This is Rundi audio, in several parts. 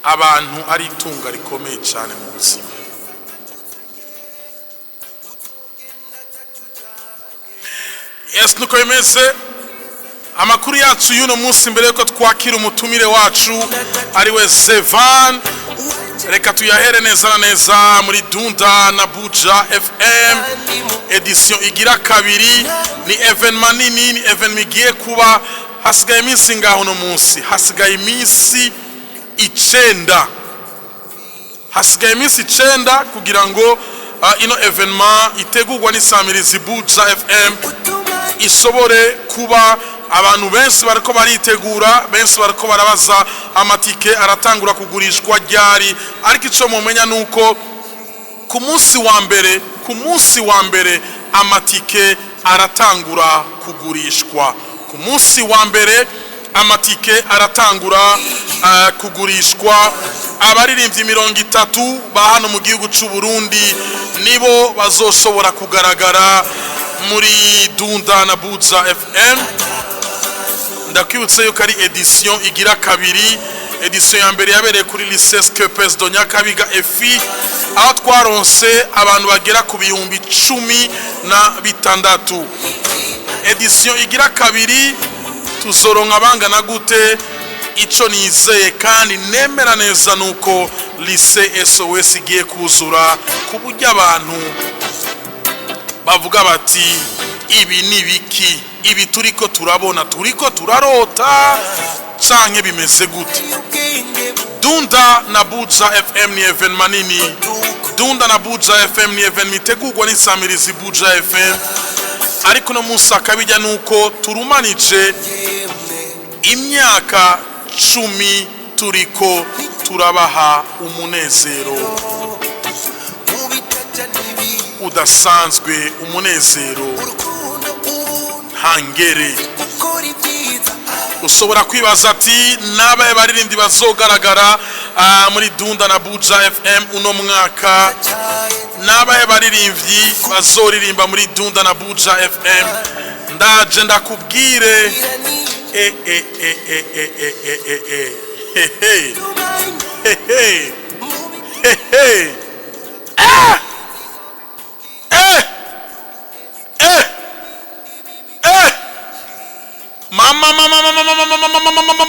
Abantu ari itunga rikomeye cyane mu buzima. Yes, nuko bimeze. Amakuru yacu y'uno munsi, mbere yuko twakira umutumire wacu ariwe Zevan, reka tuyahere neza na neza muri Dunda na Buja FM edition igira kabiri. Ni événement nini, ni événement igiye kuba. Hasigaye iminsi ngaho, uno munsi hasigaye iminsi 9, hasigaye iminsi 9 kugira ngo ino événement itegurwa n'isamirizi Buja FM ishobore kuba. Abantu benshi bariko baritegura, benshi bariko barabaza amatike aratangura kugurishwa ryari. Ariko ico mumenya nuko ku munsi wa mbere, ku munsi wa mbere amatike aratangura kugurishwa. Ku munsi wa mbere amatike aratangura kugurishwa. Abaririmbyi 30 ba hano mu gihugu c'u Burundi nibo bazoshobora kugaragara muri Dunda na Buja FM. Ndakwibutsa yuko ari édition igira kabiri. Édition ya mbere yabereye kuri Lycée Scepes de Nyakabiga EFI, aho twaronse abantu bagera ku 16,000. Édition igira kabiri tuzoronka bangana gute? Ico nizeye kandi nemera neza nuko Lycée SOS igiye kuzura, ku buryo abantu bavuga bati: "Ibi ni biki? Ibi turiko turabona, turiko turarota canke bimeze gute?" Dunda na Buja FM ni événement nini. Dunda na Buja FM ni événement itegurwa n'insamirizi Buja FM. Ariko uno munsi akabijya nuko turumanije imyaka 10 turiko turabaha umunezero udasanzwe, umunezero ntangere. Ushobora kwibaza ati: "N'abaye baririmbyi bazogaragara muri Dunda na Buja FM uno mwaka? N'abahe baririmbyi bazoririmba muri Dunda na Buja FM?" Ndaje ndakubwire. E e e e e e e e e he he he he he he ah eh eh eh mama mama mama mama mama mama mama mama mama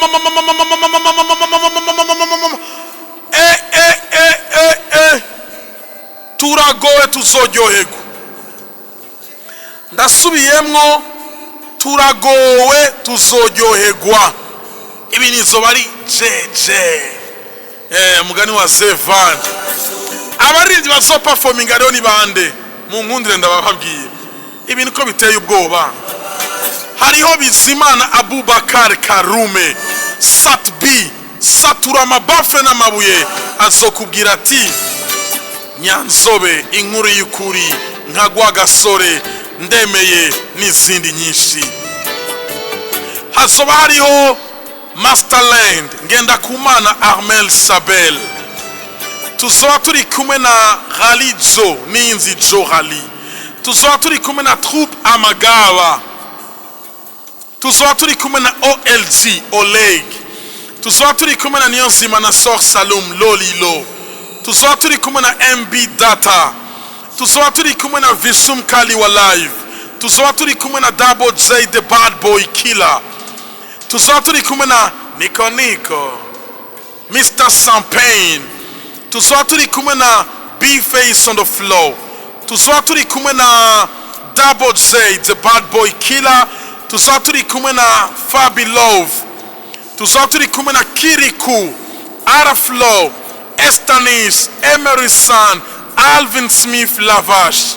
mama mama mama mama mama mama eh eh eh eh eh. Turagowe, tuzoryoherwa. Ndasubiyemwo, turagowe, tuzoryoherwa. Ibi nizoba ari jeje mugani wa Zevan. Abaririmbyi bazoperforminga rero ni bande? Mu nkundire ndabababwiye ibintu ko biteye ubwoba. Hariho Bizimana Abubakar Karume, Sat B, satura amabafe n'amabuye, azokubwira ati: "Nyanzobe, inkuru y'ukuri, nkagwa gasore, ndemeye" n'izindi nyinshi. Hazoba hariho Masterland Ngendakumana Armel Sabel, tuzoba turi kumwe na Ralijo Ninzi Jo Rali, tuzoba turi kumwe na Troupe Amagaba, tuzoba turi kumwe na OLG Oleg, tuzoba turi kumwe na Niyonzima na Sor Salum Lolilo, tuzoba turi kumwe na MB Data, tuzoba turi kumwe na Visum Kali wa live, tuzoba turi kumwe na Double J the Bad Boy Killer, tuzoba turi kumwe na Nico Nico Mr Champagne, tuzoba turi kumwe na B Face on the floor, tuzoba turi kumwe na Double J the Bad Boy Killer, tuzoba turi kumwe na Fabi Love, tuzoba turi kumwe na Kiriku Araflow, Estanis Emerson, Alvin Smith Lavash,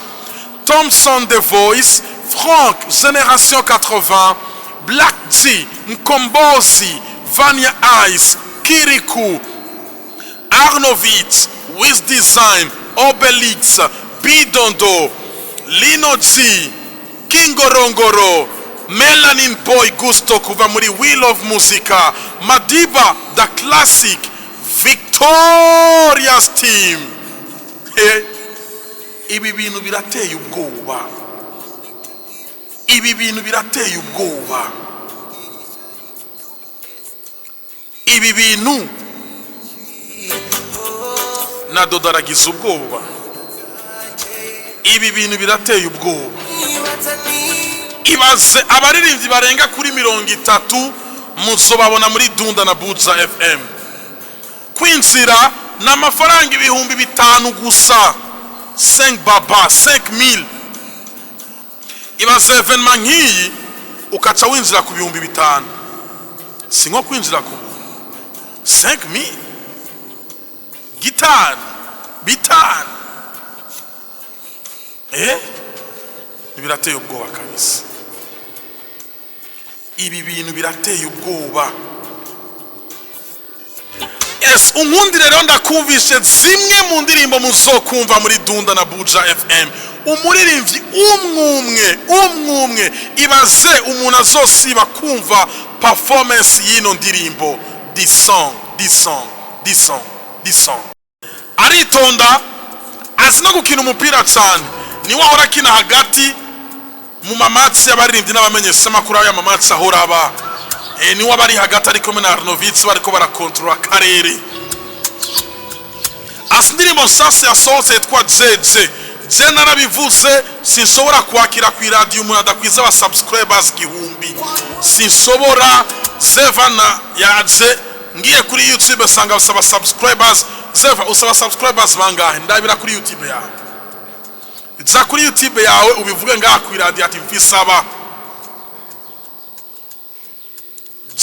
Thompson The Voice, Frank Generation 80, Black G Mkombozi, Vania Ice, Kiriku Arnovitz, Wiz Design, Obelix, Bidondo, Lino G, Kingorongoro, Melanin Boy Gusto kuva muri Wheel of Musica, Madiba The Classic, Victorious Team. Ibi bintu birateye ubwoba, ibi bintu birateye ubwoba, ibi bintu. Na Dodo aragize ubwoba. Ibi bintu birateye ubwoba. Ibaze abaririmbyi barenga kuri 30 muzobabona muri Dunda na Buja FM. Kwinjira ni amafaranga 5000 gusa, 5 baba, 5000. Ibaze événement nk'iyi ukaca winjira ku 5000, si nko kwinjira ku 5000, gitanu bitanu. Birateye ubwoba kabisa. Ibi bintu birateye ubwoba. Yes, unkundire rero ndakumvishe zimwe mu ndirimbo muzokumva muri Dunda na Buja FM. Umuririmbyi umwe umwe, umwe umwe. Ibaze umuntu azosiba kumva performance y'ino ndirimbo, this song, this song, this song, this song. Aritonda, azi no gukina umupira cyane. Niwe ahora akina hagati mu ma match y'abaririmbyi n'abamenyeshamakuru. Aho y'ama match ahora aba, niwe aba ari hagati, ari kumwe na Arnovitz, bariko barakontorora akarere. Asi indirimbo nshasha yasohotse yitwa Jeje. Je narabivuze, sinshobora kwakira ku iradiyo umuntu adakwiza aba subscribers 1000, sinshobora. Zevana yaje, ngiye kuri YouTube sanga usaba subscribers. Zeva, usaba subscribers bangahe? Ndabira kuri YouTube yawe. Za kuri YouTube yawe ubivuge ngaha ku iradiyo ati mfisaba.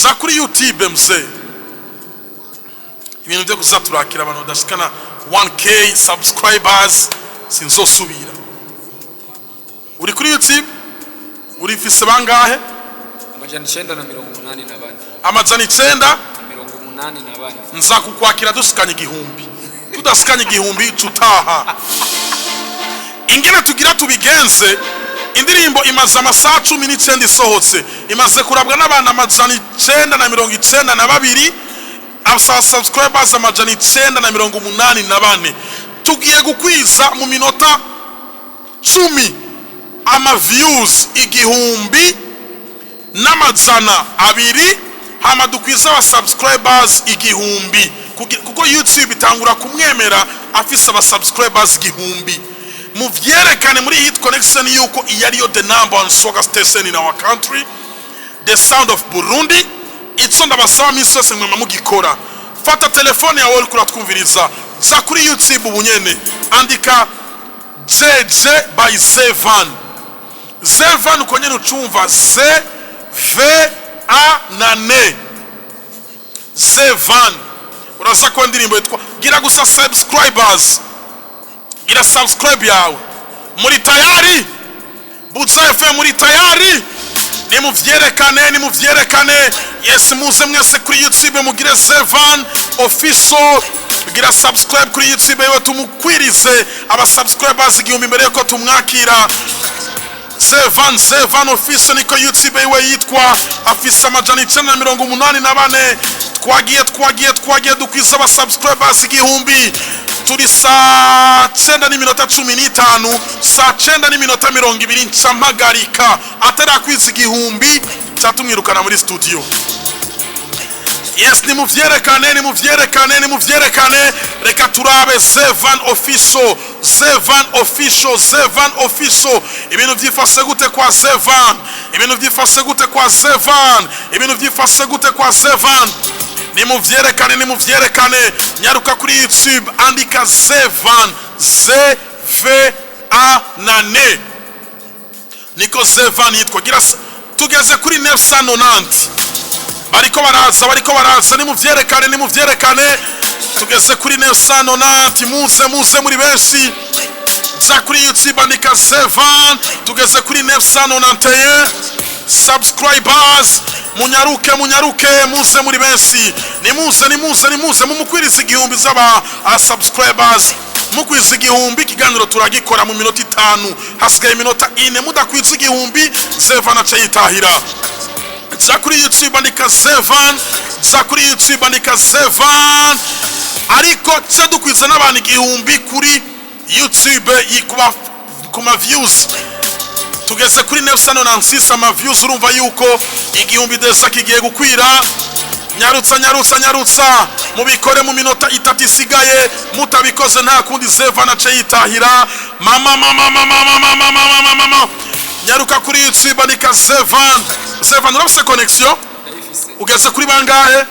Za kuri YouTube, mzee. Ibintu byo kuza turakira abantu badashikana 1K subscribers, sinzosubira. Uri kuri YouTube urifise bangahe? 984. 900 84. Nza kukwakira dusikanye 1000. Tudasikanye 1000, tutaha. Ingene tugira tubigenze, indirimbo imaze amasaha 19 isohotse, imaze kurabwa n'abantu 992, aba subscribers 984. Tugiye gukwiza mu minota 10 ama views 1200, hama dukwiza aba subscribers 1000, kuko YouTube itangura kumwemera afise aba subscribers 1000. Muvyerekane muri Hit Connection yuko iyi ariyo the number one soccer station in our country, the sound of Burundi. Ico ndabasaba minsi yose, mwema mugikora, fata telefone yawe uriko uratwumviriza, za kuri YouTube ubunyene, andika JJ by Zevan. Zevan uko nyene ucumva, Z V A na N, Zevan. Uraza kuba indirimbo yitwa gira gusa subscribers, gira subscribe yawe. Muri tayari? Buja FM, muri tayari? Nimuvyerekane, nimuvyerekane. Yes, muze mwese kuri YouTube mugire Zevan Official, gira subscribe kuri YouTube yewe, tumukwirize aba subscribers 1000 mbere yuko tumwakira. Zevan, Zevan Official niko YouTube yiwe yitwa, afise 984. Twagiye, twagiye, twagiye, dukwiza aba subscribers 1000. Turi saa 9:15, saa 9:20 nca mpagarika. Atarakwiza 1000, cyatumwirukana muri studio. Yes, nimuvyerekane, nimuvyerekane, nimuvyerekane. Reka turabe Zevan Official, Zevan Official, Zevan Official. Ibintu vyifashe gute kwa Zevan? Ibintu vyifashe gute kwa Zevan? Ibintu vyifashe gute kwa Zevan? Nimuvyerekane, nimuvyerekane. Nyaruka kuri YouTube, andika Zevan, Z V A na N, niko Zevan yitwa. Gira tugeze kuri 990, bariko baraza, bariko baraza. Nimuvyerekane, nimuvyerekane. Tugeze kuri 990. Muze, muze muri benshi. Za kuri YouTube, andika Zevan. Tugeze kuri 991 subscribers. Munyaruke, munyaruke, muze muri benshi. Nimuze, nimuze, nimuze, mumukwirize 1000 z'aba subscribers. Mukwiza 1000, ikiganiro turagikora mu minota 5. Hasigaye iminota 4. Mudakwiza 1000, Zevan aca yitahira. Za kuri YouTube, andika Zevan. Za kuri YouTube, andika Zevan. Ariko tse dukwiza n'abantu 1000 kuri YouTube ku ma views. Tugeze kuri 996 ama views. Urumva yuko 1000 déjà kigiye gukwira. Nyarutsa, nyarutsa, nyarutsa, mubikore mu minota 3 isigaye. Mutabikoze nta kundi, Zevan ace yitahira. Mama, mama, mama, mama, mama, mama, mama, nyaruka kuri YouTube, andika Zevan. Zevan, urafise connexion? Ndayifise. Ugeze kuri bangahe?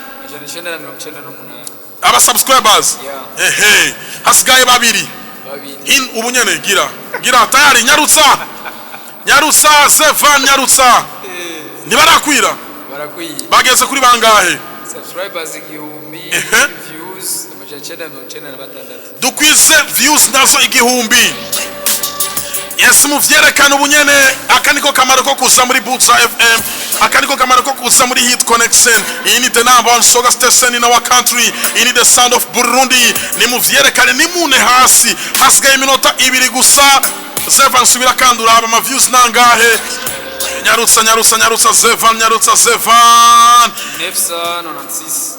998. Aba subscribers? Yeah. Ehe, hasigaye babiri. Babiri. In ubu nyene, gira gira tayari, nyarutsa, nyarutsa, Zevan, nyarutsa, ntibarakwira. Barakwiye. Bageze kuri bangahe? Subscribers 1000. Ehe. Views 996. Dukwize views nazo 1000. Yes, muvyerekane ubu nyene. Aka niko kamaro ko kuza muri Buja FM, aka niko kamaro ko kuza muri Hit Connection. Iyi ni the number one soga station in our country, iyi ni the sound of Burundi. Nimuvyerekane, nimune hasi. Hasigaye iminota 2 gusa. Zevan, subira kandi uraba ama views nangahe. Nyarutsa, nyarutsa, nyarutsa, Zevan, nyarutsa, Zevan. 996.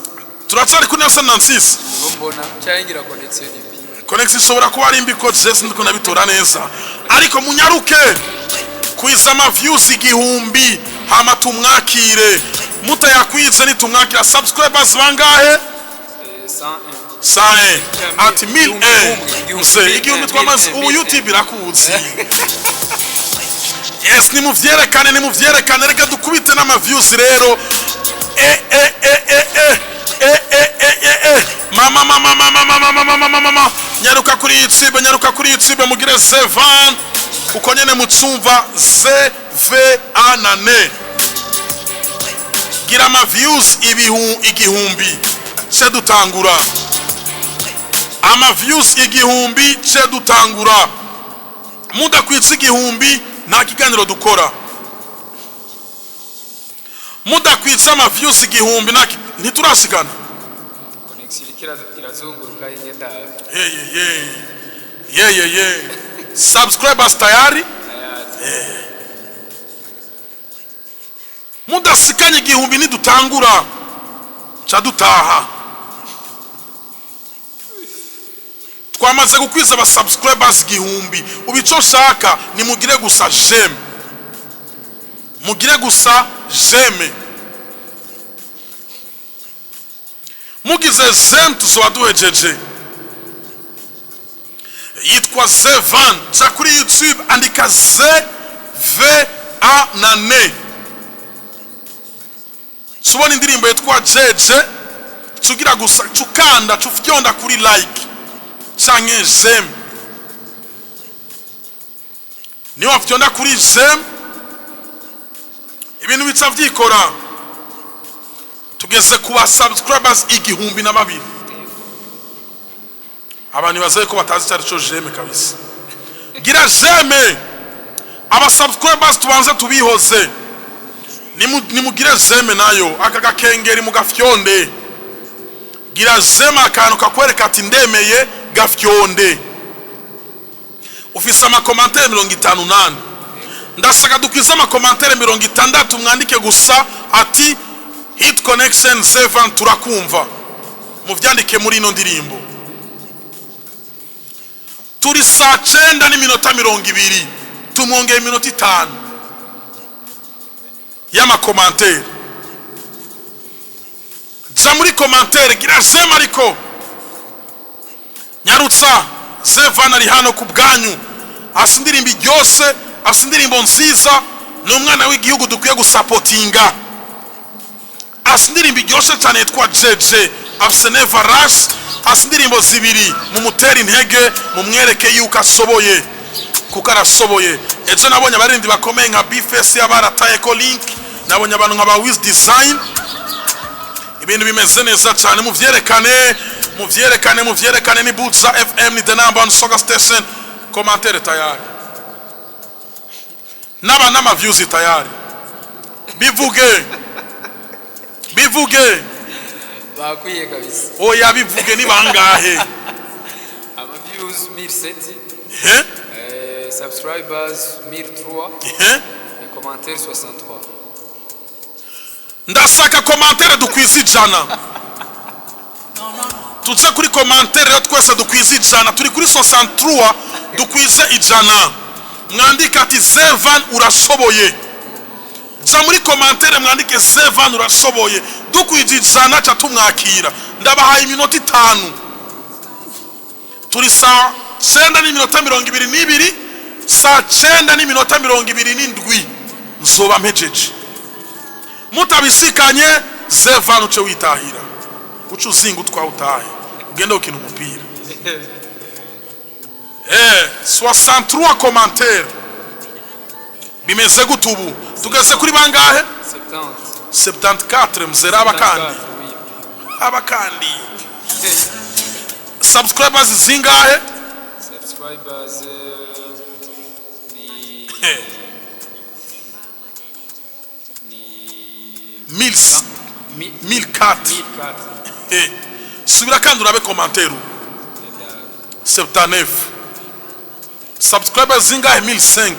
Turacyari kuri 996? Nibo mbona, cyangwa ngira connexion ni mbi. Connexion ishobora kuba ari mbi, ko Jesse ndiko nabitora neza, ariko munyaruke kwiza ama views 1000, hama tumwakire. Mutayakwize nitumwakira. Subscribers bangahe? 101. Sae ati mil Igihumbi, eh igihumbi, mse 1000 twamaze ubu. mille. YouTube irakuzi. Yes, nimuvyerekane, nimuvyerekane. Reka dukubite n'ama views rero. E e e e e e e e e e, mama, mama, mama, mama, mama, mama, mama, nyaruka kuri YouTube, nyaruka kuri YouTube, mugire Zevan uko nyene mucumva, Z V A na N. Gira ama views 1000 ce dutangura. Ama views 1000 ce dutangura. Mudakwitse 1000 nta kiganiro dukora. Mudakwitse ama views 1000 ntiturashikana. Connexion iriko irazunguruka ingenda. Ye ye ye ye ye ye, subscribers tayari? Tayari. Mudasikanye 1000 nidutangura, ca dutaha. Twamaze gukwiza aba subscribers 1000. Ubu ico nshaka nimugire gusa j'aime, mugire gusa j'aime. Mugize j'aime tuzoba duhejeje. Yitwa Zevan. Ja kuri YouTube, andika Z V A na N, tubona indirimbo yitwa Jeje. Tugira gusa cukanda, cufyonda kuri like canke j'aime. Niyo wafyonda kuri j'aime, ibintu bica vyikora. Tugeze ku ba subscribers 1002. Abantu bazaye ko batazi icyo ari cyo j'aime kabisa. Gira j'aime, aba subscribers tubanze tubihoze. Nimugire j'aime nayo, aka gakengeri mugafyonde. Gira j'aime, akantu kakwereka ati ndemeye, gafyonde. Ufise ama commentaires 58. Ndashaka dukwize ama commentaires 60. Mwandike gusa ati "Hit Connection, 7 turakumva", muvyandike muri ino ndirimbo. Turi saa 9:20, tumwongeye iminota 5 y'ama commentaires. Ja muri commentaire, gira j'aime, ariko nyarutsa. Zevan ari hano ku bwanyu, afise indirimbo iryoshe, afise indirimbo nziza, ni umwana w'igihugu dukwiye gusapotinga. Afise indirimbo iryoshe cyane yitwa Jeje, afise Never Rush, afise indirimbo zibiri. Mumutere intege, mumwereke yuko ashoboye, kuko arashoboye. Ejo nabonye abaririmbyi bakomeye nka Bface yabarataye ko link, nabonye abantu nka ba Wiz Design. Ibintu bimeze neza cyane. Muvyerekane, muvyerekane, muvyerekane. Ni Buja FM, ni the number one soga station. Commentaire tayari, n'aba n'ama views tayari. Bivuge, bivuge. Bakwiye kabisa. Oya, bivuge, ni bangahe? Ama views 1007. Eh? Subscribers 1003. Eh? Et commentaires 63. Ndashaka commentaire dukwiza 100. Tuze kuri commentaire rero twese dukwiza 100. Turi kuri 63, dukwize 100. Mwandike ati "Zevan urashoboye". Ja muri commentaire, mwandike "Zevan urashoboye". Dukwije 100 ca tumwakira. Ndabahaye iminota 5. Turi saa 9:22, saa 9:27 nzoba mpejeje. Mutabisikanye, Zevan uce witahira, uce uzinga utwawe utahe, ugende ukina umupira. 63 commentaires. Bimeze gute ubu? Tugeze kuri bangahe? 70. 74 mzera abakandi. 74, oui. Abakandi. Subscribers zingahe? Subscribers ni ni 1000 1004. 1004. Subira kandi urabe commentaire ubu. 79 subscribers zingahe? 1005.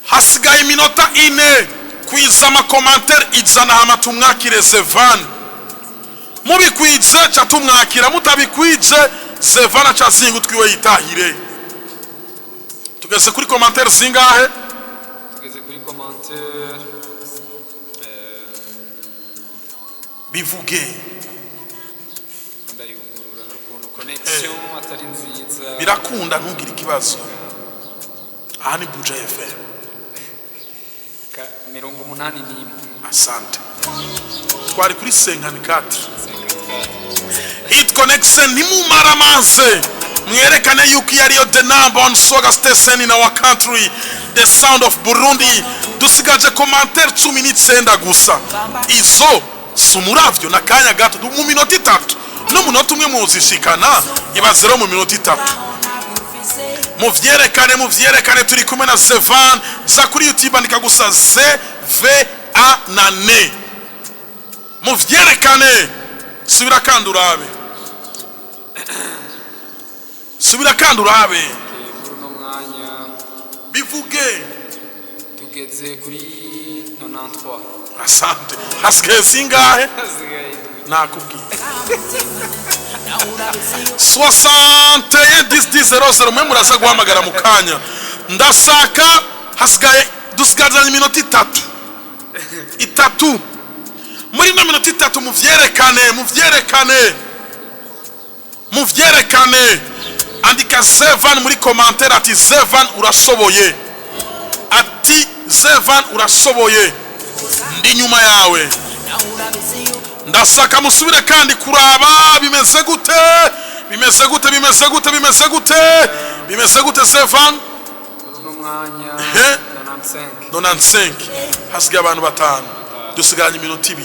Hasigaye iminota 4. Kwiza ama commentaires 100, hama tumwakire Zevan. Mubikwize ca tumwakira, mutabikwije Zevan aca azinga utwiwe yitahire. Tugeze kuri commentaire zingahe? Tugeze kuri commentaire Bivuge. Ndayugurura, hari ukuntu connection atari nziza. Birakunda, ntugire ikibazo. Aha ni Buja FM. 81. Asante. Twari kuri 54. 54. Hit Connection, ntimumara amaze, mwerekane yuko iyo ariyo the number one soga station in our country, the sound of Burundi. Dusigaje commentaire 19 gusa. Izo si umuravyo n'akanya gato, mu minota 3 no munota 1 muzishikana. Ibaze rero mu minota 3. Muvyerekane, muvyerekane. Turi kumwe na Zevan. Za kuri YouTube, andika gusa Z V A na N. Muvyerekane. Subira kandi urabe, subira kandi urabe. Muri uno mwanya Bivuge. tugeze kuri 93. Asante. Hasigaye zingahe? Hasigaye 7. Nakubwiye 61 10 10 00. Mwe muraza guhamagara mu kanya. Ndasaka, hasigaye, dusigaranye iminota 3, 3. Muri ino minota 3 muvyerekane, muvyerekane, muvyerekane. Andika Zevan muri commentaire, ati Zevan urashoboye, ati Zevan urashoboye, ndi nyuma yawe. Ndasaka musubire kandi kuraba. Bimeze gute? Bimeze gute? Bimeze gute? Bimeze gute? Bimeze gute, Zevan? Muri uno mwanya 95. 95. Hasigaye abantu batanu. Dusigaranye iminota 2.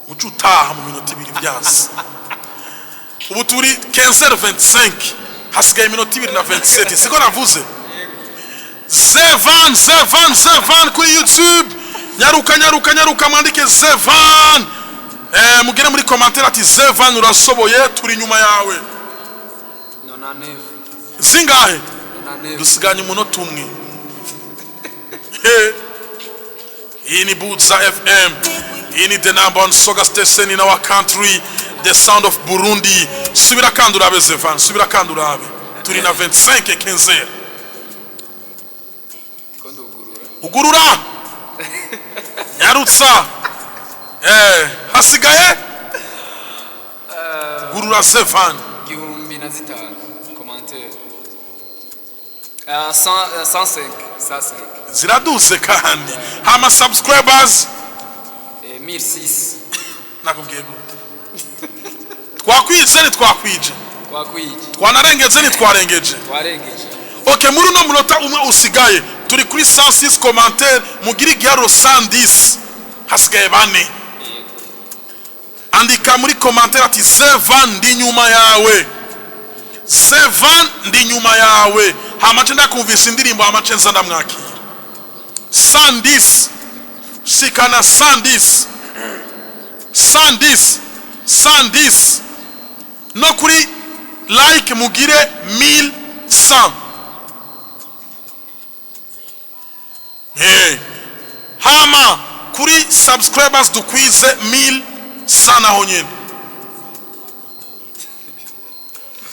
Uca utaha mu minota 2 byanse. Ubu turi 15:25, hasigaye iminota 2 na 27, siko navuze? Zevan, Zevan, Zevan kuri YouTube. Nyaruka, nyaruka, nyaruka, mwandike Zevan. Mugere muri commentaire ati Zevan urashoboye, turi inyuma yawe. 99. Zingahe? 99. Dusiganye umunota 1. He. Iyi ni Buja FM, iyi ni the number one soga station in our country, the sound of Burundi. Subira kandi urabe, Zevan, subira kandi urabe. Turi na 25 15. Ndiko ndugurura. Ugurura, nyarutsa. Hasigaye, gurura, Zevan. 1005 commentaire. 100, 105, 105. Ziraduse kandi. Hama subscribers? 1006. Nakubwiye gute? Twakwije, ntitwakwije? Twakwije. Twanarengeje, ntitwarengeje? Twarengeje. Ok, muri uno munota 1 usigaye turi kuri 106 commentaire. Mugire igiharuro 110. Hasigaye bane. Andika muri commentaire ati Zevan ndi nyuma yawe, Zevan ndi nyuma yawe. Hama nce ndakumvisa indirimbo, hama nce nza ndamwakira. 110, shikana 110, 110, 110. No kuri like mugire 1100. Hey. Hama kuri subscribers dukwize 1100 naho nyene.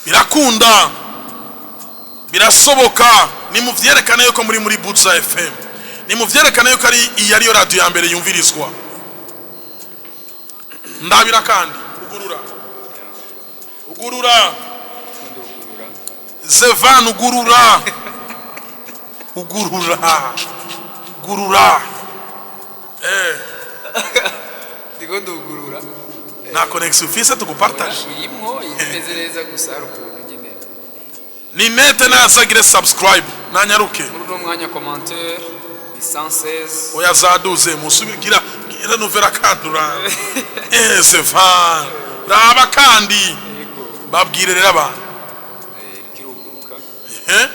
Birakunda, birashoboka. Nimuvyerekane yuko muri Buja FM. Ni mu vyerekana yuko ari iyi ariyo radiyo ya mbere yumvirizwa. Ndabira kandi ugurura, ugurura. Ndugurura. Zevan, ugurura, ugurura, ugurura. Ndiko ndugurura. Nta connexion ufise tugupartage? Irimwo, imeze neza, gusa hari ukuntu nyine. Ni nete nazagire subscribe nanyaruke. Muri uno mwanya commentaire ni 116. Oya, zaduze, musubigira renuvera kandi urabe. Zevan, raba kandi. Yego. Babwire rero abantu. Rikiruguruka. Eh?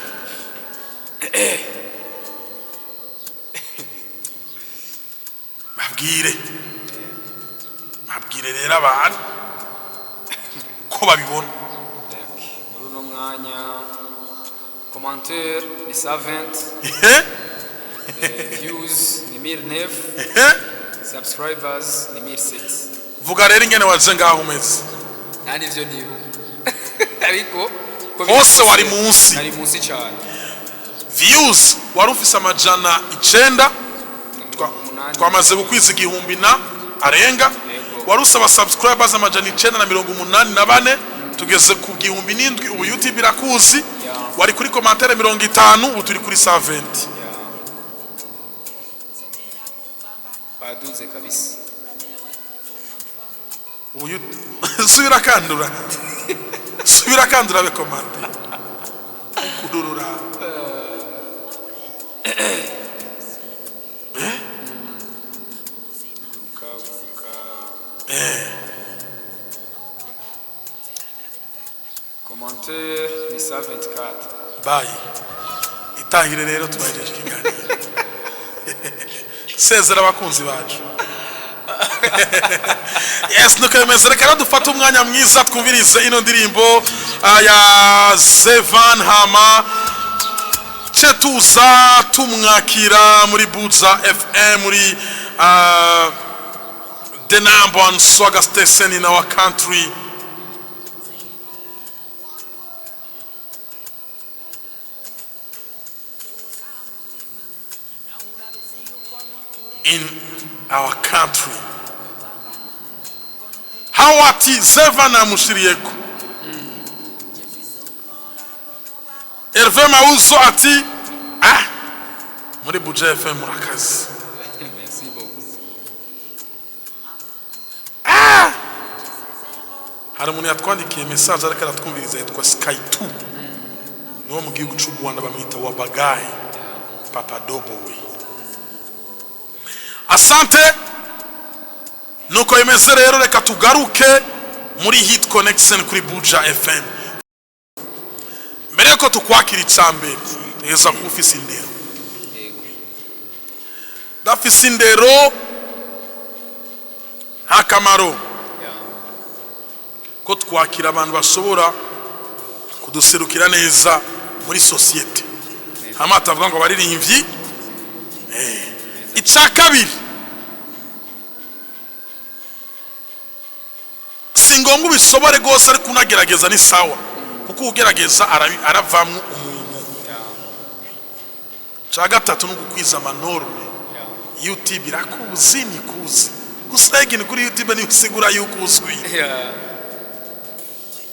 Babwire, babwire rero abantu ko babibona. Muri uno mwanya commentaire ni 120. Views ni 1009. Subscribers ni 1007. Vuga rero ingene waje ngaho umeze. Nta nivyo nibuka, ariko ko Hose biri wari munsi. Nari munsi cyane. Views wari ufise 900. Umunani. Twamaze gukwiza 1000 na arenga. Yego. Wari usaba subscribers 984, tugeze ku 1007 ubu. YouTube irakuzi. Wari kuri commentaire 50, ubu turi kuri 120. Yeah. Baduze kabisa. Ubu subira kandura, subira kandura, be commentaire kururura. Guruka, guruka. Commentaire ni 124. Bayi itangire rero, tubahejeje ikiganiro. Sezera abakunzi bacu. Yes, nuko bimeze. Reka rero dufate umwanya mwiza twumvirize ino ndirimbo ya Zevan, hama ce tuza tumwakira muri Buja FM, muri the number one swagger station in our country. In our country. Hawati Zevan amushiriyeko. Hervé Mauzo ati muri Buja FM murakazi. Merci beaucoup. Hari umuntu yatwandikiye message ariko aratwumviriza, yitwa Sky 2, niwo mu gihugu cy'u Rwanda, bamwita Wabagayi Papa Dobowe. Asante. Nuko bimeze rero, reka tugaruke muri Hit Connection kuri Buja FM. Mbere yuko tukwakira, icambere tegereza kuba ufise indero. Yego. Dafise indero nta kamaro ko twakira abantu bashobora kuduserukira neza muri sosiyete, hama atavuga ngo abaririmbyi. Icya kabiri, si ngombwa ubishobore rwose, ariko unagerageza ni sawa, kuko ugerageza aravamwo umuntu. Icya gatatu ni ugukwiza ama normes. YouTube irakuzi, nikuzi gusa ikintu kuri YouTube niusigura yuko uzwi.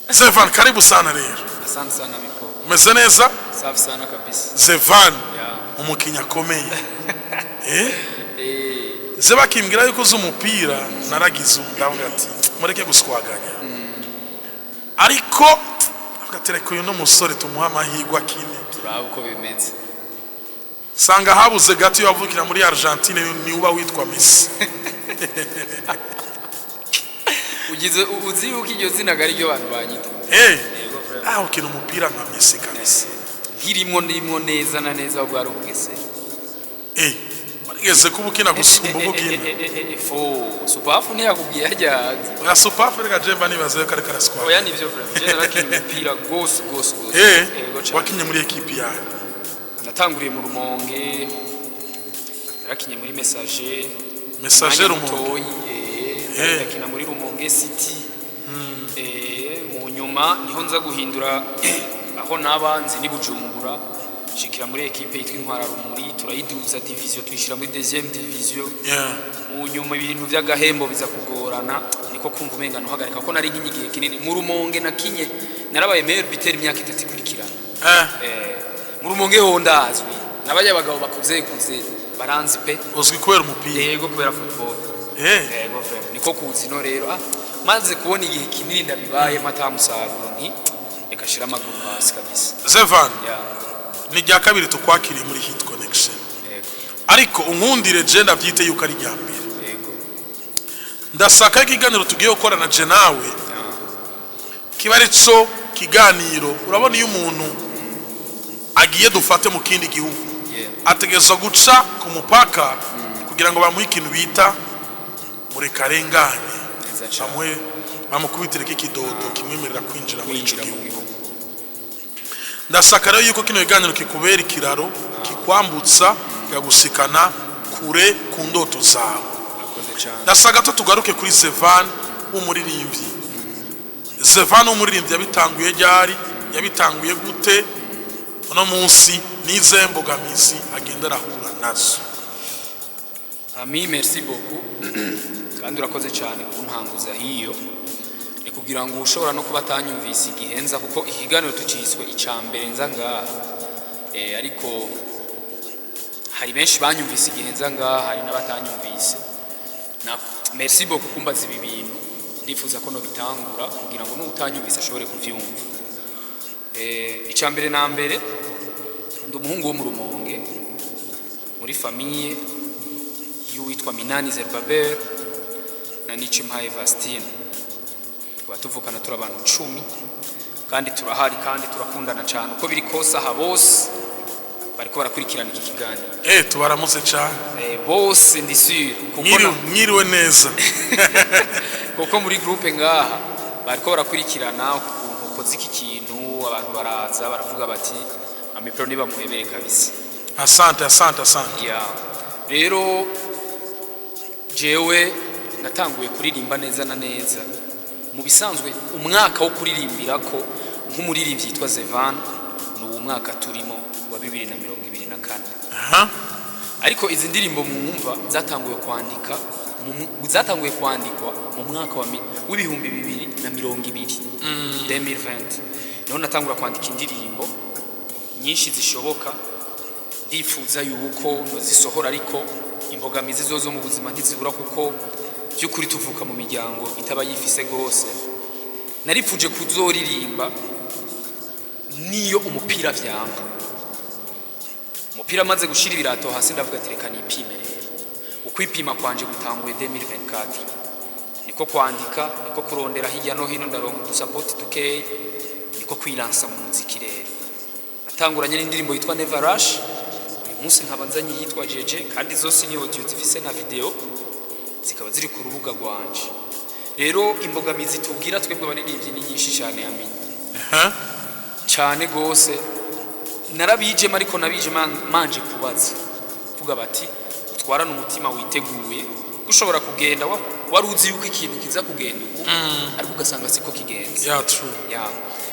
Zevan, karibu sana rero. Asante sana, Mipo. Umeze neza? Safi sana kabisa. Zevan, umukinnyi akomeye, eh? Ze bakimbwira yuko uzi umupira, naragize ndavuga ati mureke guswaganya, ariko avuga ati reka uyu musore tumuhe amahirwe akine. Turabe uko bimeze. Sanga habuze gato iyo wavukira muri Argentine ni uba witwa Messi. Ugize uzi yuko iryo zina ari ryo abantu banyita. Eh. Ukina umupira nka Messi kabisa. Nkirimwo, ndimwo neza na neza, ahubwo ari ubugesera. Eh, warigeze kuba ukina gusumba uko ukina? Fo supafu ntiyakubwiye hajya hanze. Oya, supafu reka jemba nibaze yuko ariko araswara. Oya, nivyo vraiment, je narakina umupira gose gose gose. Yego cane. Wakinye muri ekipi yawe? Natanguriye mu Rumonge, narakinye muri Messager. Messager Umwanya Rumonge. mutoyi, ndakina muri Rumonge City. Mu nyuma niho nza guhindura aho nabanzi ni Bujumbura, Nshikira muri ekipe yitwa Intwararumuri, turayiduza division, tuyishira muri deuxième division. Mu nyuma ibintu by'agahembo biza kugorana, niko kumva umenga ntuhagarika ko nari nkinye igihe kinini mu Rumonge. Nakinye, narabaye meilleur buteur imyaka 3 ikurikirana. Mu Rumonge ho ndazwi, n'abajya abagabo bakuze kuze baranzi pe. Uzwi kubera umupira? Yego, kubera football. Yego, vraiment niko kuzi. No rero maze kubona igihe kinini ndabibayemo ata musaruro, nti reka shira amaguru hasi kabisa. Zevan, ni irya kabiri tukwakiriye muri Hit Connection. Ariko unkundire, je ndavyite yuko ari irya mbere. Ndasaka ikiganiro tugiye gukorana je nawe kiba ari co kiganiro. Urabona, iyo umuntu agiye, dufate mu kindi gihugu, ategerezwa guca ku mupaka kugira ngo bamuhe ikintu bita murekarengane. Neza cane. Bamuhe, bamukubitireko ikidodo kimwemerera kwinjira muri ico Kwinjira mu gihugu. gihugu. Ndasaka rero yuko kino kiganiro kikubera ikiraro kikwambutsa, kikagusikana kure ku ndoto zawe. Urakoze cane. Ndasaka to tugaruke kuri Zevan w'umuririmbyi. Zevan w'umuririmbyi yabitanguye ryari? Yabitanguye gute? Uno munsi n'izihe mbogamizi agenda arahura nazo? Ami, merci beaucoup kandi urakoze cyane kuntanguza hiyo. Ni kugira ngo ushobora no kuba atanyumvise igihe nza, kuko ikiganiro tuciswe icya mbere nza ngaha, ariko hari benshi banyumvise igihe nza ngaha, hari n'abatanyumvise. Na merci beaucoup kumbaza ibi bintu. Ndifuza ko nobitangura kugira ngo n'utanyumvise ashobore kuvyumva. Icya mbere na mbere, ndi umuhungu wo mu Rumonge, muri famille y'uwitwa Minani Zerubabel na Nichimpaye Vastine. Tukaba tuvukana turi abantu 10, kandi turahari kandi turakundana cyane. Uko biri kose, aha bose bariko barakurikirana iki kiganiro. Tubaramutse cyane. Bose ndi sûr kuko Mwiriwe neza. Kuko muri groupe ngaha bariko barakurikirana ukuntu ukoze iki kintu. Abantu baraza baravuga bati: "Amipro nibamuhebere kabisa." Asante, asante, asante. Ya, rero jewe natanguye kuririmba neza na neza mu bisanzwe, umwaka wo kuririmbira ko nk'umuririmbyi yitwa Zevan ni uwo mwaka turimo wa 2024. Ariko izi ndirimbo mwumva zatanguye kwandikwa mu mwaka wa 2020, 2020, niho natangura kwandika indirimbo nyinshi zishoboka. Ndifuza yuko zisohora, ariko imbogamizi zo mu buzima ntizibura, kuko by'ukuri tuvuka mu miryango itaba yifise gose. Narifuje kuzoririmba niyo umupira vyanga. Umupira amaze gushira ibirato hasi, ndavuga ati: "Reka nipime." Rero ukwipima kwanje gutanguye 2024, niko kwandika, niko kurondera hirya no hino, ndaronka udusapoti dukeyi, niko kwilansa mu muziki. Rero natanguranye n'indirimbo yitwa Never Rush. Uyu munsi nkaba nzanye yitwa Jeje, kandi zose ni audio zifise na video, zikaba ziri ku rubuga rwanje. Rero imbogamizi tubwira twebwe abaririmbyi ni nyinshi cyane, yamenye cyane gose. Narabijemo, ariko nabije manje kubaza, vuga bati utwarane umutima witeguye ko ushobora kugenda wari uzi yuko ikintu kiza kugenda uku, ariko ugasanga siko kigenze. Yeah, true. Ya,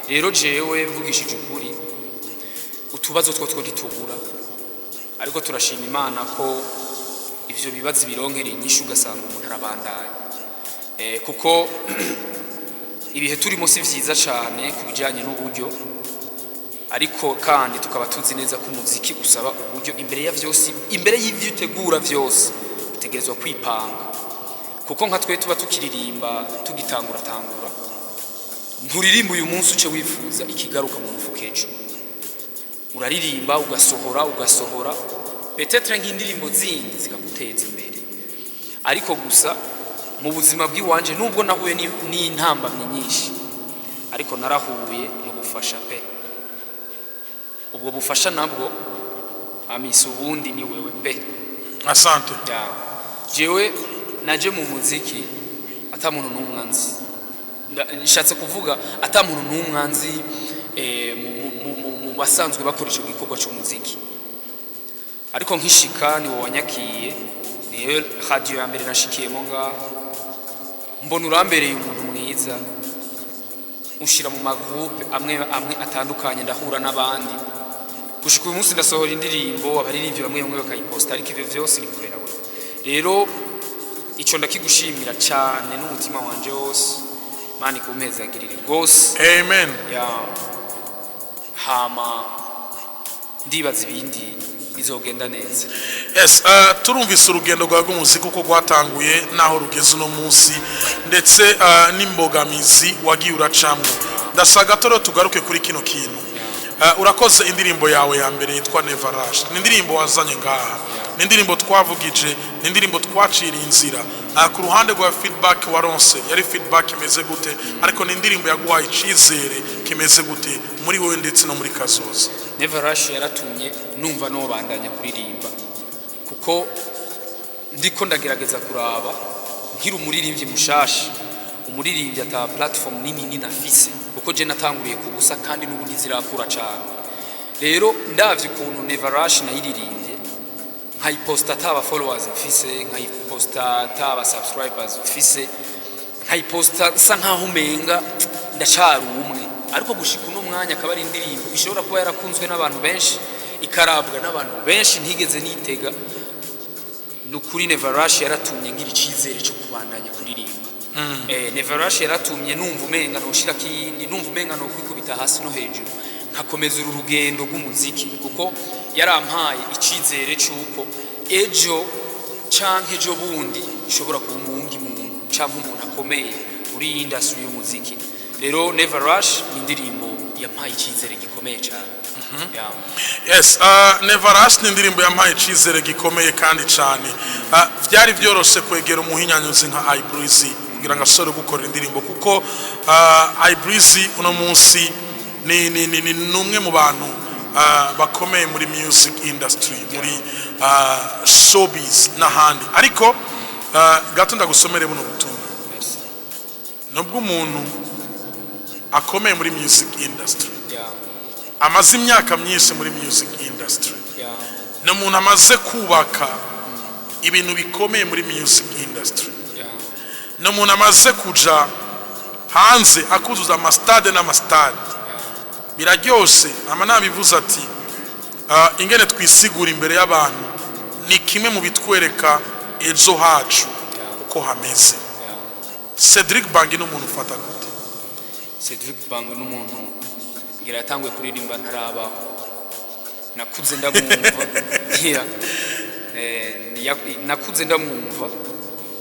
rero jewe mvugishije ukuri, utubazo two ntitubura, ariko turashima Imana ko ivyo bibazo bironkera inyishu, ugasanga umuntu arabandanya, kuko ibihe turimo si vyiza cane ku bijanye n'uburyo. Ariko kandi tukaba tuzi neza ko umuziki usaba uburyo imbere ya vyose. Imbere y'ivyo utegura vyose, utegerezwa kwipanga, kuko nka twe tuba tukiririmba, tugitangura tangura, nturirimba uyu munsi uce wifuza ikigaruka mu mufuka ejo. Uraririmba, ugasohora, ugasohora, peut-être nk'indirimbo zindi zikaguteza imbere. Ariko gusa mu buzima bw'iwanje, nubwo nahuye n'intambamyi nyinshi, ariko narahuye n'ubufasha pe. Ubwo bufasha nabwo, amisi, ubundi ni wewe pe. Asante. Ya, jewe naje mu muziki ata muntu n'umwe anzi. Nshatse kuvuga ata muntu n'umwe anzi mu basanzwe bakora ico gikorwa c'umuziki. Ariko nkishika, ni wowe wanyakiye, niyo radio ya mbere nashikiyemo ngaho. Mbona urambereye umuntu mwiza, ushira mu magroupe amwe amwe atandukanye, ndahura n'abandi. Gushika uyu munsi ndasohora indirimbo, abaririmbyi bamwe bamwe bakayiposta, ariko ivyo vyose ni kubera wewe. Rero ico ndakigushimira cyane n'umutima wanje wose. Mana ikumpezagirire rwose. Amen. Ya, hama ndibaza ibindi bizogenda neza. Yes, turumvise urugendo rwawe rw'umuziki uko rwatanguye n'aho rugeze uno munsi, ndetse n'imbogamizi wagiye uracamwo. Ndashaka gato rero tugaruke kuri kino kintu. Urakoze indirimbo yawe ya mbere yitwa Never Rush. Ni indirimbo wazanye ngaha, ni indirimbo twavugije, ni indirimbo twaciriye inzira. Ku ruhande rwa feedback waronse, yari feedback imeze gute? Ariko ni indirimbo yaguhaye icizere kimeze gute muri wowe ndetse no muri kazoza? Never Rush yaratumye numva nobandanya kuririmba, kuko ndiko ndagerageza kuraba nkiri umuririmbyi mushasha, umuririmbyi ata platform nini nini afise, kuko je natanguriye ku busa kandi n'ubu ntizirakura cane. Rero ndavye ukuntu Never Rush nayiririmbye, nkayiposta ataba followers mfise, nkayiposta ataba subscribers mfise, nkayiposta nsa nkaho umenga ndacari umwe, ariko gushika uno mwanya akaba ari indirimbo ishobora kuba yarakunzwe n'abantu benshi, ikarabwa n'abantu benshi ntigeze nitega. Ni ukuri, Never Rush yaratumye ngira icizere cyo kubandanya kuririmba. Never Rush yaratumye numva umenga noshirako iyindi, numva umenga nokwikubita hasi no hejuru, nkakomeza uru rugendo rw'umuziki, kuko yarampaye icizere c'uko ejo canke ejo bundi nshobora kuba umuwundi muntu canke umuntu akomeye muri iyi industry y'umuziki. Rero Never Rush ni indirimbo yampaye icizere gikomeye cane. Yeah. Yes, Never Rush ni indirimbo yampaye icizere gikomeye kandi cyane. Byari byoroshe kwegera umuhinyanyuzi nka Ibreezy kugira ngo ashobore gukorera indirimbo, kuko Ibreezy uno munsi ni numwe mu bantu bakomeye muri music industry, muri showbiz n'ahandi. Ariko gato ndagusomere buno butumwa. Merci. Nubwo umuntu akomeye muri music industry, amaze imyaka myinshi muri music industry, ni umuntu amaze kubaka ibintu bikomeye muri music industry, ni umuntu amaze kuja hanze akuzuza amastade n'amastade. Biraryoshe ama nabivuze ati ingene twisigura imbere y'abantu ni kimwe mu bitwereka ejo hacu uko hameze. Cedric Bangi ni umuntu ufata gute? Cedric Bang n'umuntu ngira yatanguye kuririmba ntarabaho, nakuze ndamwumva. Yeah. Nakuze ndamwumva,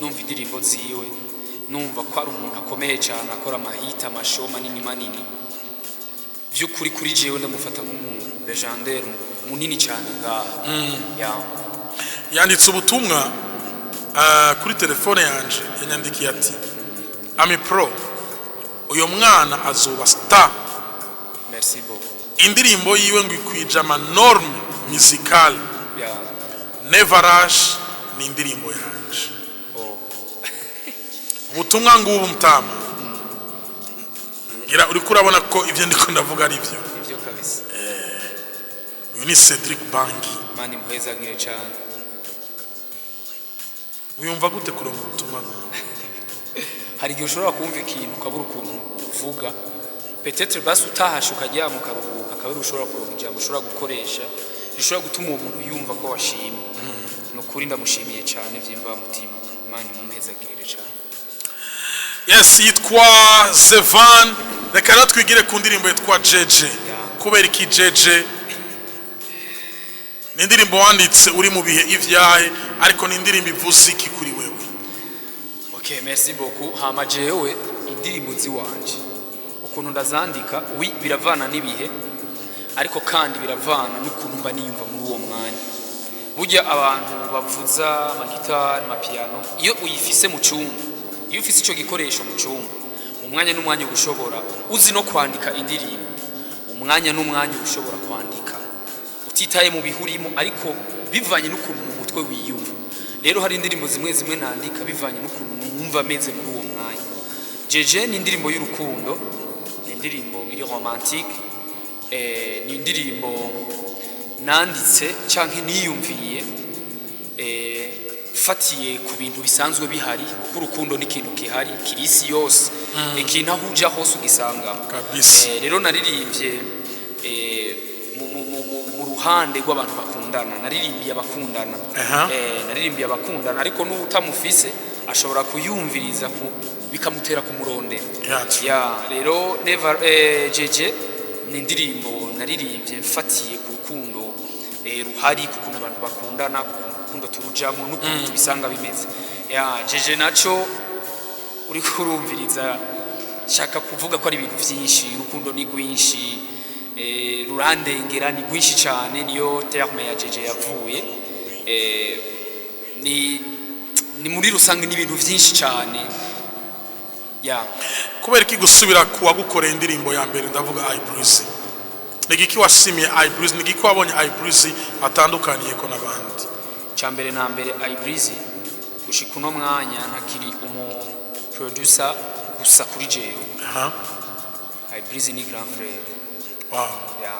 numva indirimbo ziwe, numva ko ari umuntu akomeye cyane, akora amahita, amashow manini manini. By'ukuri kuri jewe ndamufata nk'umuntu légendaire, munini cyane ngaha. Yeah. Yanditse ubutumwa kuri telefone yanje, yanyandikiye ati: "Ami Pro, uyu mwana azoba star." Merci beaucoup. Indirimbo yiwe ngo ikwije amanorme musicale. "Never Rush" ni indirimbo yanje. Oh. Ubutumwa ngubu, mutama, ngira uriko urabona ko ibyo ndiko ndavuga ari byo. Ivyo kabisa. Uyu ni Cedric Bangi. Mana imuhezagire cyane. Uyumva gute kuronka ubutumwa nk'ubu? Hari igihe ushobora kumva ikintu ukabura ukuntu uvuga. Peut-être basi utahashe ukaryama ukaruhuka, akaba ari ushobora kuronka ijambo ushobora gukoresha rishobora gutuma uwo muntu yumva ko washimye. Ni ukuri ndamushimiye cyane by'imvamutima. Imana imumpezagirire cyane. Yes, yitwa Zevan. Reka rero twigire ku ndirimbo yitwa Jeje. Kubera iki Jeje? Ni indirimbo wanditse uri mu bihe ivyahe? Ariko ni indirimbo ivuze iki kuri wewe? Ok, merci beaucoup. Hama jewe indirimbo ziwanje ukuntu ndazandika, oui, biravana n'ibihe, ariko kandi biravana n'ukuntu mba niyumva muri uwo mwanya. Burya abantu bavuza amagitari, amapiyano, iyo uyifise mu cyumba, iyo ufise ico gikoresho mu cyumba, umwanya n'umwanya uba ushobora uzi no kwandika indirimbo. Umwanya n'umwanya uba ushobora kwandika utitaye mu bihurimo, ariko bivanye n'ukuntu mu mutwe wiyumva. Rero hari indirimbo zimwe zimwe nandika bivanye n'ukuntu numva ameze muri uwo mwanya. Jeje ni indirimbo y'urukundo, ni indirimbo iri romantique. Ni indirimbo nanditse canke niyumviye fatiye ku bintu bisanzwe bihari, kuko urukundo ni ikintu gihari kiri isi yose, ikintu aho uja hose ugisanga. Kabisa. Rero naririmbye mu ruhande ruhande rw'abantu bakundana. Naririmbiye abakundana. Naririmbiye abakundana, ariko n'utamufise ashobora kuyumviriza bikamutera kumurondera. Yeah, true. Ya, rero Never, Jeje ni indirimbo naririmbye mfatiye ku rukundo ruhari, ku kuntu abantu bakundana, ku kuntu urukundo turujamo n'ukuntu tubisanga bimeze. Ya, Jeje naco uriko urumviriza, shaka kuvuga ko ari ibintu byinshi. Urukundo ni rwinshi, rurandengera, ni rwinshi cyane. Niyo terme ya Jeje yavuye. Ni muri rusange ni ibintu byinshi cyane, ya. Kubera iki gusubira ku wagukoreye indirimbo ya mbere, ndavuga Ibreezy? Ni igiki washimiye Ibreezy? Ni igiki wabonye Ibreezy atandukaniye ko n'abandi? Cya mbere na mbere, Ibreezy gushika uno mwanya ntakiri umu producer gusa kuri jewe. Ibreezy ni grand frère. Ya,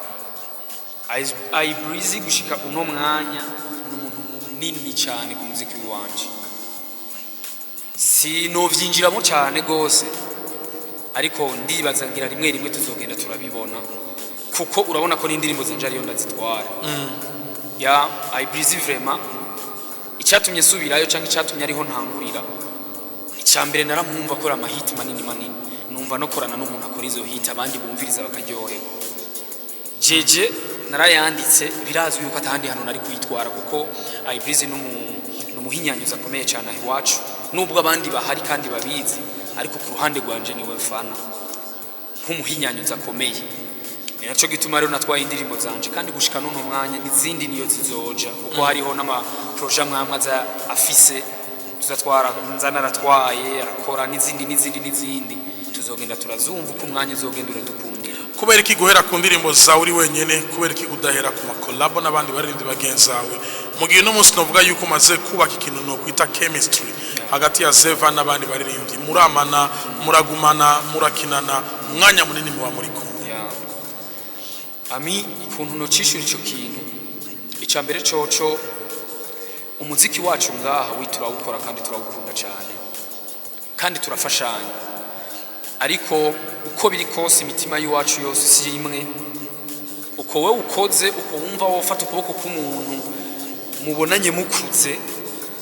Ibreezy gushika uno mwanya ni umuntu munini cyane ku muziki wanje. Sinovyinjiramo cyane gose, ariko ndibaza ngira rimwe rimwe tuzogenda turabibona, kuko urabona ko n'indirimbo zanje ariyo ndazitwara. Ya, Ibreezy vraiment icyatumye nsubirayo cyangwa icyatumye ariho ntangurira, icya mbere naramwumva akora amahiti manini manini, numva no korana n'umuntu akora izo hit abandi bumviriza bakaryoherwa. Jeje narayanditse, birazwi yuko atahandi hantu nari kuyitwara, kuko Ibreezy ni umuhinyanyuzi akomeye cyane aho iwacu, nubwo abandi bahari kandi babizi, ariko ku ruhande rwanje niwe mfana nk'umuhinyanyuzi akomeye. Ni nacyo gituma rero natwaye indirimbo zanje, kandi gushika n'uno mwanya n'izindi niyo zizoja, kuko hariho n'ama projets amwe aza afise tuzatwara, nza naratwaye, arakora n'izindi n'izindi n'izindi, tuzogenda turazumva uko umwanya uzogenda uradukundira. Kubera iki guhera ku ndirimbo zawe uri wenyene? Kubera iki udahera ku ma collabo n'abandi baririmbyi bagenzi bawe, mu gihe uno munsi novuga yuko umaze kubaka ikintu nokwita chemistry hagati ya Zeva n'abandi baririmbyi, muramana, muragumana, murakinana, umwanya munini muba muri kumwe? Ya. Ami, ukuntu nocishura ico kintu, ica mbere coco, umuziki wacu ngaha wi turawukora kandi turawukunda cyane kandi turafashanya, ariko uko biri kose imitima y'iwacu yose si imwe. Uko wowe ukoze, uko wumva wofata ukuboko k'umuntu mubonanye mukuze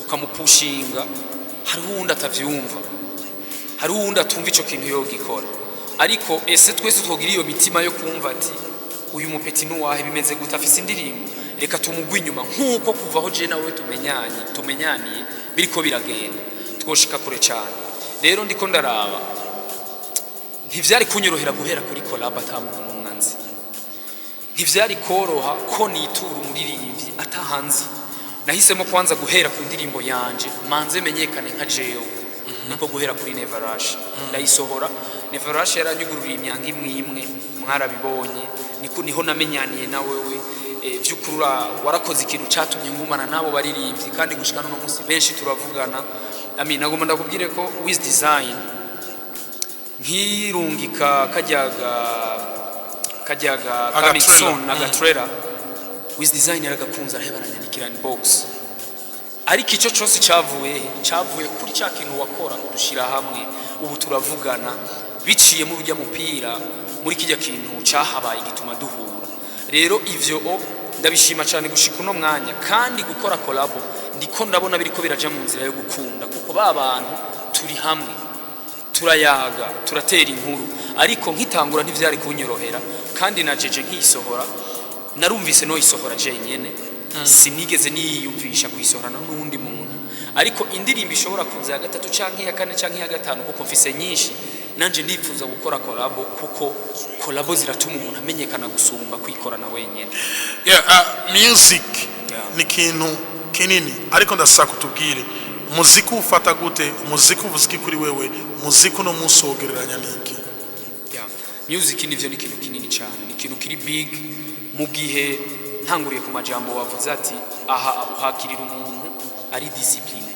ukamupushinga, hariho uwundi atavyumva, hariho uwundi atumva ico kintu yogikora. Ariko ese twese twogira iyo mitima yo kumva ati uyu mupeti nuwahe, bimeze gute, afise indirimbo, reka tumugwe inyuma, nk'uko kuva aho je nawe tumenyanye, tumenyaniye, biriko biragenda, twoshika kure cyane. Rero ndiko ndaraba, ntivyari kunyorohera guhera kuri collab ata muntu n'umwe anzi. Ntivyari koroha ko nitura umuririmbyi atahanzi. Nahisemo kwanza guhera ku ndirimbo yanje, manze menyekane nka jewe, niko guhera kuri Never Rush, ndayisohora. Never Rush yaranyugururiye imyanga imwe imwe, mwarabibonye. Niko niho namenyaniye na wewe. Vy'ukuri warakoze ikintu cyatumye ngumana n'abo baririmbyi, kandi gushika n'uno munsi benshi turavugana. Ami, nagomba ndakubwire ko Wiz Design nkirungika kajyaga Aga coming trailer. soon, aga trailer, Wiz Design yaragakunze, araheba aranyandikira inbox. Ariko icyo cyose cyavuye he? Cyavuye kuri cya kintu wakora udushira hamwe. Ubu turavugana biciye muri ujya mupira, muri kijya kintu cyahabaye gituma duhura. Rero ivyo o ndabishima cyane gushika uno mwanya. Kandi gukora collabo ndiko ndabona biriko biraja mu nzira yo gukunda, kuko ba bantu turi hamwe, turayaga, turatera inkuru. Ariko nkitangura ntivyari kunyorohera, kandi na jeje nkiyisohora narumvise noyisohora jenyene, sinigeze niyiyumvisha kuyisohorana n'uwundi muntu. Ariko indirimbo ishobora kuza ya gatatu canke iya kane canke iya gatanu, kuko mfise nyinshi, nanje ndifuza gukora collabo, kuko collabo ziratuma umuntu amenyekana gusumba kwikorana wenyene. Yeah, music ni ikintu kinini, ariko ndashaka kutubwire umuziki ufata gute, umuziki uvuze iki kuri wewe, umuziki uno munsi wogereranya n'iki? Yeah. Music nivyo ni ikintu kinini cyane, ni ikintu kiri big. Mu gihe ntanguriye ku majambo wavuze ati aha uhakirira umuntu ari discipline.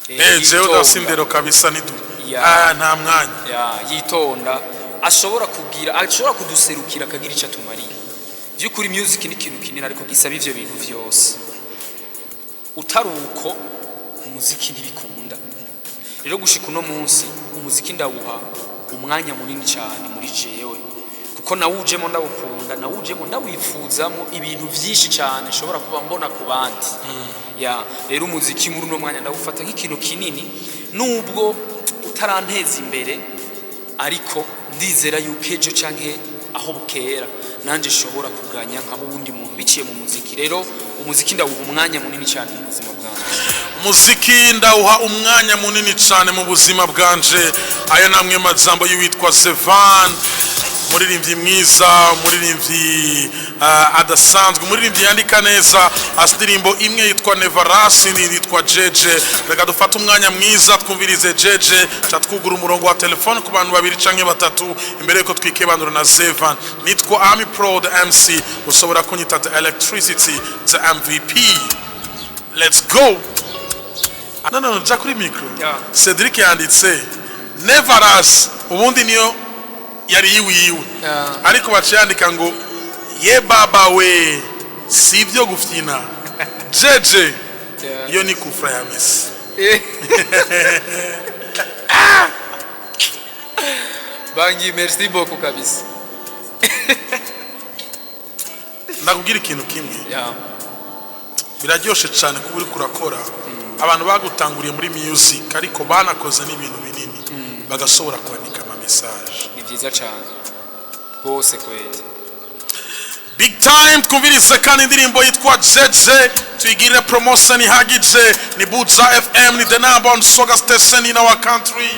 Jewe yitonda. udasindero kabisa nidu. Ah, nta mwanya. Ya, yitonda, ashobora kugira, ashobora kuduserukira, akagira icyo atumariye. By'ukuri music ni ikintu kinini, ariko gisaba ivyo bintu vyose. Utari uko umuziki ntibikunda. Rero gushika uno munsi umuziki ndawuha umwanya munini cyane muri jewe. Kuko nawujemo ndawukunda, nawujemo ndawifuzamo ibintu byinshi cyane nshobora kuba mbona ku bandi. Ya, rero umuziki muri uno mwanya ndawufata nk'ikintu kinini, nubwo utaranteza imbere, ariko ndizera yuko ejo canke aho bukera nanjye nshobora kuganya nkaba uwundi muntu biciye mu muziki. Rero umuziki ndawuha umwanya munini cyane mu buzima bwanjye. Umuziki ndawuha umwanya munini cyane mu buzima bwanje. Aya ni amwe majambo y'uwitwa Zevan, umuririmbyi mwiza, umuririmbyi adasanzwe, umuririmbyi yandika neza. Afite indirimbo imwe yitwa Nevarasi, n'indi yitwa Jeje. Reka dufate umwanya mwiza twumvirize Jeje, ca twugura umurongo wa telefone ku bantu babiri canke batatu imbere yuko twikebanura na Zevan. Nitwa Ami Pro the MC, ushobora kunyita the electricity, the MVP. Let's go. No, no, no, ja kuri micro. Yeah. Cedric yanditse Nevaras, ubundi niyo yari yiwiwe, ariko baciye yandika ngo ye baba we, si ibyo gufyina, Jeje. Iyo ni kufra ya Messi. Bangi, merci beaucoup kabisa. Ndakubwira ikintu kimwe. Yeah. Biraryoshe cyane kuba uri kurakora, abantu bagutanguriye muri music ariko banakoze n'ibintu binini, bagashobora kwandika ama message. Ni byiza cyane rwose kweli. Big time. Twumvirize kandi indirimbo yitwa Jeje, tuyigirire promotion ihagije. Ni Buja FM, ni the number one soga station in our country,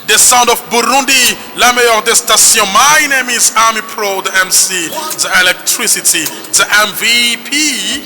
the sound of Burundi, la meilleure des stations. My name is Ami Pro the MC, the electricity, the MVP.